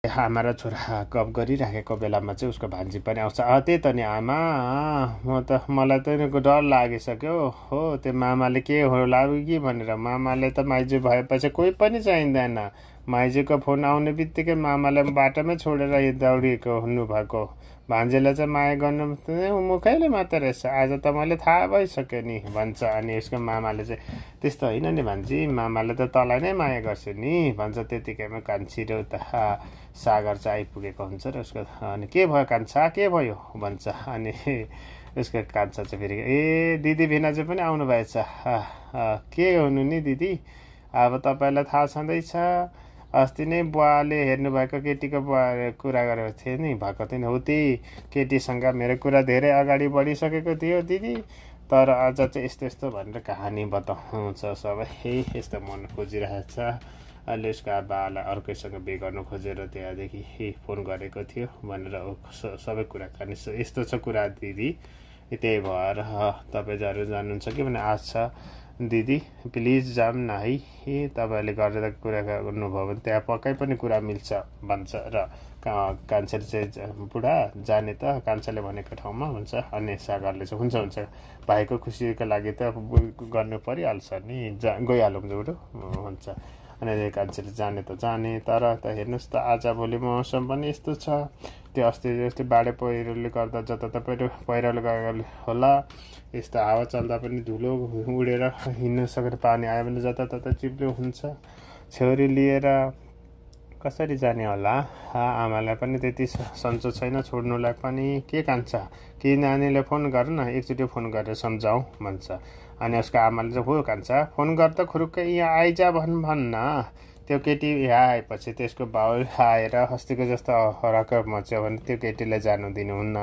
आमा र छोरा गफ गरिराखेको बेलामा चाहिँ उसको भान्जी पनि आउँछ। त्यही त नि आमा, मलाई त डर लागिसक्यो हो, त्यो मामाले के होला कि भनेर। मामाले त माइजू भएपछि कोही पनि चाहिँदैन। माइजूको फोन आउने बित्तिकै मामालाई बाटोमै छोडेर दौडिएको हुनुभएको। भान्जीलाई चाहिँ माया गर्नु मुखैले मात्र रहेछ, आज त मैले थाहा भइसक्यो नि भन्छ। अनि उसको मामाले चाहिँ त्यस्तो होइन नि भान्जी, मामाले त तँलाई नै माया गर्छ नि भन्छ। त्यतिकैमा कान्छी र उता सागर चाहिँ आइपुगेको हुन्छ र उसको अनि के भयो कान्छा, के भयो भन्छ। अनि उसको कान्छा चाहिँ फेरि दिदी भिनाजु पनि आउनु भएछ, के हुनु नि दिदी, अब तपाईँलाई थाहा छँदैछ अस्ति नै बुवाले हेर्नुभएको केटीको बुवा कुरा गरेको थिएँ नि, भएको थिएन हो, त्यही केटीसँग मेरो कुरा धेरै अगाडि बढिसकेको थियो दिदी, तर आज चाहिँ यस्तो यस्तो भनेर कहानी बताउँछ। सबै यस्तो मन खोजिरहेछ। अहिले उसको बाबालाई अर्कैसँग बिहे गर्नु खोजेर त्यहाँदेखि फोन गरेको थियो भनेर सबै कुराकानी यस्तो छ कुरा दिदी। त्यही भएर तपाईँ जानुहुन्छ कि भने आज छ दिदी, प्लिज जाऊँ न है, तपाईँले गरेर कुरा गर्नुभयो भने त्यहाँ पक्कै पनि कुरा मिल्छ भन्छ। र कान्छाले चाहिँ बुढा जाने त कान्छाले भनेको ठाउँमा हुन्छ। अनि सागरले चाहिँ हुन्छ हुन्छ भाइको खुसीको लागि त गर्नु परिहाल्छ नि, गइहालौँ बुढो हुन्छ। अनि कान्छाले जाने त जाने, तर त हेर्नुहोस् त आजभोलि मौसम पनि यस्तो छ, त्यो अस्ति जस्तै बाढे पहिरोले गर्दा जताततै पहिरोले गएको होला, यस्तो हावा चल्दा पनि धुलो उडेर हिँड्न सकेर पानी आयो भने जताततै चिप्लो हुन्छ। छोरी लिएर कसरी जाने होला, आमालाई पनि त्यति सन्चो छैन छोड्नुलाई पनि। के कान्छ कि नानीले फोन गर न, एकचोटि फोन गरेर सम्झाउँ भन्छ। अनि उसको आमाले चाहिँ हो कान्छ, फोन गर्दा खुरुक्कै यहाँ आइजा भन्न, त्यो केटी यहाँ आएपछि त्यसको बाउ आएर अस्तिको जस्तो हरक मच्यो भने त्यो केटीलाई जानु दिनुहुन्न,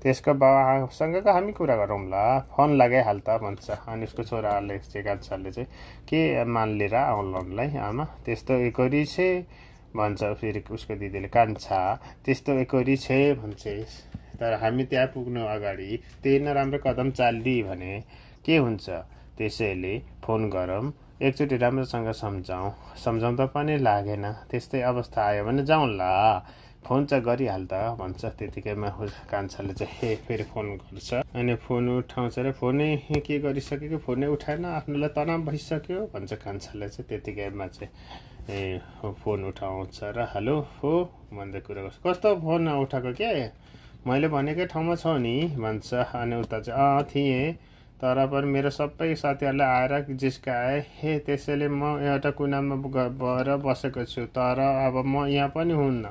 त्यसको बाउसँगको हामी कुरा गरौँला, फोन लगाइहाल त भन्छ। अनि उसको छोराले चाहिँ कान्छाले चाहिँ के मान लिएर आउनलाई आमा, त्यस्तो एकोरी छे भन्छ। फेरि उसको दिदीले कान्छा त्यस्तो एकोरी छे भन्छ, तर हामी त्यहाँ पुग्नु अगाडि त्यही नराम्रो कदम चालिदिए भने के हुन्छ, त्यसैले फोन गरौँ, एकचोटि राम्रोसँग सम्झाउँदा पनि लागेन, त्यस्तै अवस्था आयो भने जाउँला, फोन चाहिँ गरिहाल त भन्छ। त्यतिकैमा कान्छाले चाहिँ फेरि फोन गर्छ। अनि फोन उठाउँछ र फोनै के गरिसक्यो, फोनै उठाएन, आफ्नोलाई तनाव भइसक्यो भन्छ कान्छाले चाहिँ। त्यतिकैमा चाहिँ फोन उठाउँछ र हेलो हो भन्दै कुरा गर्छ। कस्तो फोन उठाएको के, मैले भनेकै ठाउँमा छौ नि भन्छ। अनि उता चाहिँ थिएँ, तर पनि मेरो सबै साथीहरूलाई आएर जिस्काए, त्यसैले म एउटा कुनामा भएर बसेको छु, तर अब म यहाँ पनि हुन्न,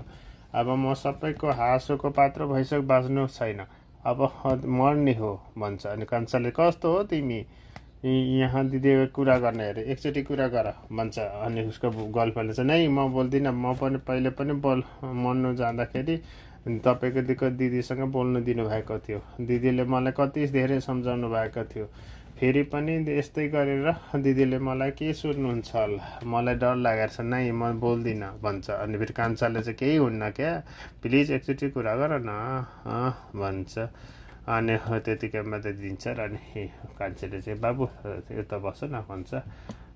अब म सबैको हाँसोको पात्र भइसक्यो, बाँच्नु छैन, अब मर्ने हो भन्छ। अनि कान्छाले कस्तो हो तिमी यहाँ दिदी कुरा गर्ने अरे, एकचोटि कुरा गर भन्छ। अनि उसको गर्लफ्रेन्डले चाहिँ नै म बोल्दिनँ, म पनि पहिले पनि मर्नु जाँदाखेरि तपाईँको दिदीसँग बोल्नु दिनुभएको थियो, दिदीले मलाई कति धेरै सम्झाउनु भएको थियो, फेरि पनि यस्तै गरेर दिदीले मलाई के सुन्नुहुन्छ होला, मलाई डर लागेको छ, नै म बोल्दिनँ भन्छ। अनि फेरि कान्छाले चाहिँ केही हुन्न क्या, प्लिज एकचोटि कुरा गर न भन्छ। अनि त्यतिकैमा त दिन्छ। र अनि कान्छीले चाहिँ बाबु यता बस न भन्छ,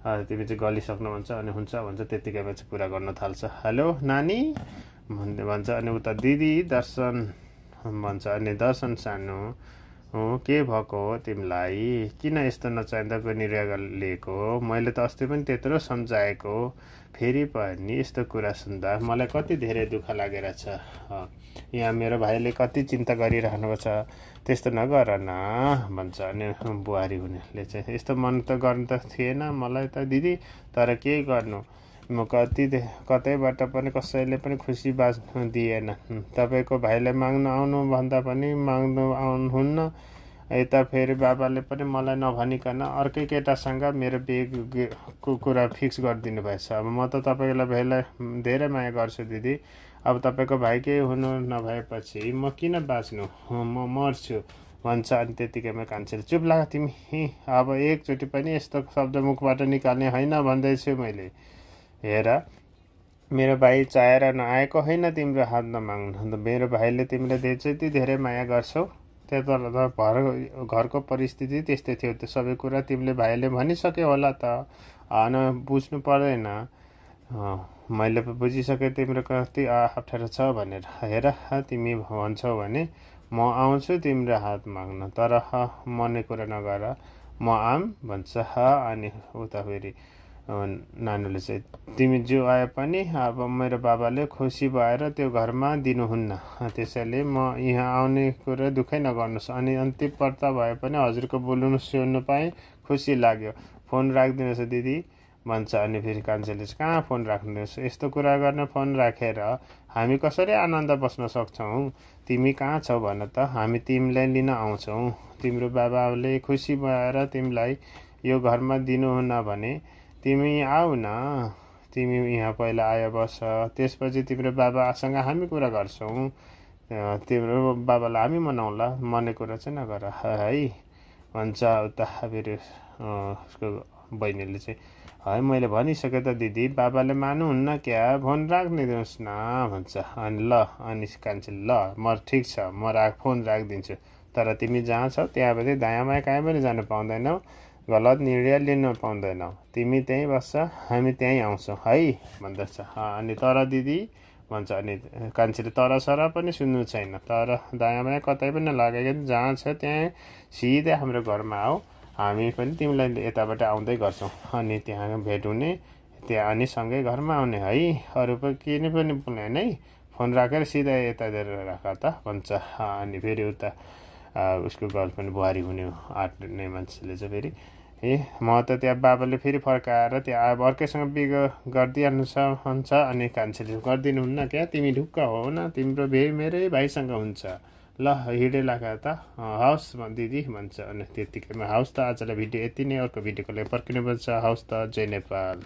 तिमी चाहिँ गलिसक्नु भन्छ। अनि हुन्छ भन्छ। त्यतिकैमा चाहिँ कुरा गर्न थाल्छ। हेलो नानी भन्छ। अनि उता दिदी दर्शन भन्छ। अनि दर्शन सानो हो, के भएको हो तिमीलाई, किन यस्तो नचाहिँदाको निर्णय लिएको, मैले त अस्ति पनि त्यत्रो सम्झाएको, फेरि पनि यस्तो कुरा सुन्दा मलाई कति धेरै दुःख लागेर छ। यहाँ मेरो भाइले कति चिन्ता गरिरहनु छ, त्यस्तो नगर न भन्छ। अनि बुहारी हुनेले चाहिँ यस्तो मन त गर्नु त थिएन मलाई त दिदी, तर के गर्नु, म कतैबाट पनि कसैले पनि खुसी बाँच्नु दिएन, तपाईँको भाइलाई माग्नु आउनु भन्दा पनि माग्नु आउनुहुन्न, यता फेरि बाबाले पनि मलाई नभनिकन अर्कै केटासँग मेरो बिहेको कुरा फिक्स गरिदिनु भएछ। अब म त तपाईँलाई भाइलाई धेरै माया गर्छु दिदी, अब तपाईँको भाइ केही हुनु नभएपछि म किन बाँच्नु, म मर्छु भन्छ। अनि त्यतिकैमा कान्छीले चुप लाग तिमी, अब एकचोटि पनि यस्तो शब्द मुखबाट निकाल्ने होइन भन्दैछु मैले, हेर मेरो भाइ चाहेर नआएको होइन तिम्रो हात नमाग्नु, मेरो भाइले तिमीले जति धेरै माया गर्छौ, त्यो घरको परिस्थिति त्यस्तै थियो, त्यो सबै कुरा तिमीले भाइले भनिसक्यो होला त, बुझ्नु पर्दैन मैले बुझिसकेँ तिम्रो कति अप्ठ्यारो छ भनेर। हेर तिमी भन्छौ भने म आउँछु तिम्रो हात माग्न, तर मर्ने कुरा नगर, म आम भन्छ। अनि उता फेरि नानुले चाहिँ तिमी जो आए पनि अब मेरो बाबाले खुसी भएर त्यो घरमा दिनुहुन्न, त्यसैले म यहाँ आउने कुरा दुःखै नगर्नुहोस्। अनि अन्तिमपल्ट भए पनि हजुरको बोल्नु सुन्नु पाएँ, खुसी लाग्यो। फोन राखिदिनुहोस् दिदी भन्छ। अनि फेरि कान्छीले चाहिँ कहाँ फोन राख्नुहोस्, यस्तो कुरा गर्न फोन राखेर हामी कसरी आनन्द बस्न सक्छौँ? तिमी कहाँ छौ भन त, हामी तिमीलाई लिन आउँछौँ। तिम्रो बाबाले खुसी भएर तिमीलाई यो घरमा दिनुहुन्न भने तिमी आऊ न, तिमी यहाँ पहिला आयो बस, त्यसपछि तिम्रो बाबासँग हामी कुरा गर्छौँ, तिम्रो बाबालाई हामी मनाउँला, मर्ने कुरा चाहिँ नगर है भन्छ। उता फेरि उसको बहिनीले चाहिँ है मैले भनिसकेँ त दिदी, बाबाले मान्नुहुन्न क्या, फोन राखिदिनुहोस् न भन्छ। अनि ल, अनि कान्छी ल म ठिक छ, म फोन राखिदिन्छु, तर तिमी जहाँ छौ त्यहाँबाट दायाँमा कहीँ पनि जानु पाउँदैनौ, गलत निर्णय लिन पाउँदैनौ, तिमी त्यहीँ बस्छ, हामी त्यहीँ आउँछौँ है भन्दछ। अनि तर दिदी भन्छ। अनि कान्छीले तर सर पनि सुन्नु छैन, तर दायाँमा कतै पनि लागेको जहाँ छ त्यहाँ सिधै हाम्रो घरमा आऊ, हामी पनि तिमीलाई यताबाट आउँदै गर्छौँ, अनि त्यहाँ भेट हुने, त्यहाँ अनि सँगै घरमा आउने है, अरू पनि के पनि बोल्दैन है, फोन राखेर सिधा यतातिर राख त भन्छ। अनि फेरि उता उसको गर्लफ्रेन्ड बुहारी हुने आँट्ने मान्छेले चाहिँ फेरि म त त्यहाँ बाबाले फेरि फर्काएर त्यहाँ अब अर्कैसँग बिहे गरिदिइहाल्नु छ भन्छ। अनि कान्छीले गरिदिनुहुन्न क्या, तिमी ढुक्क हो न, तिम्रो बिहे मेरै भाइसँग हुन्छ, ल हिँडे लाग त, हवस् दिदी भन्छ। अनि त्यतिकैमा हवस् त, आजलाई भिडियो यति नै, अर्को भिडियोको लागि पर्खिनुपर्छ। हवस् त, जय नेपाल।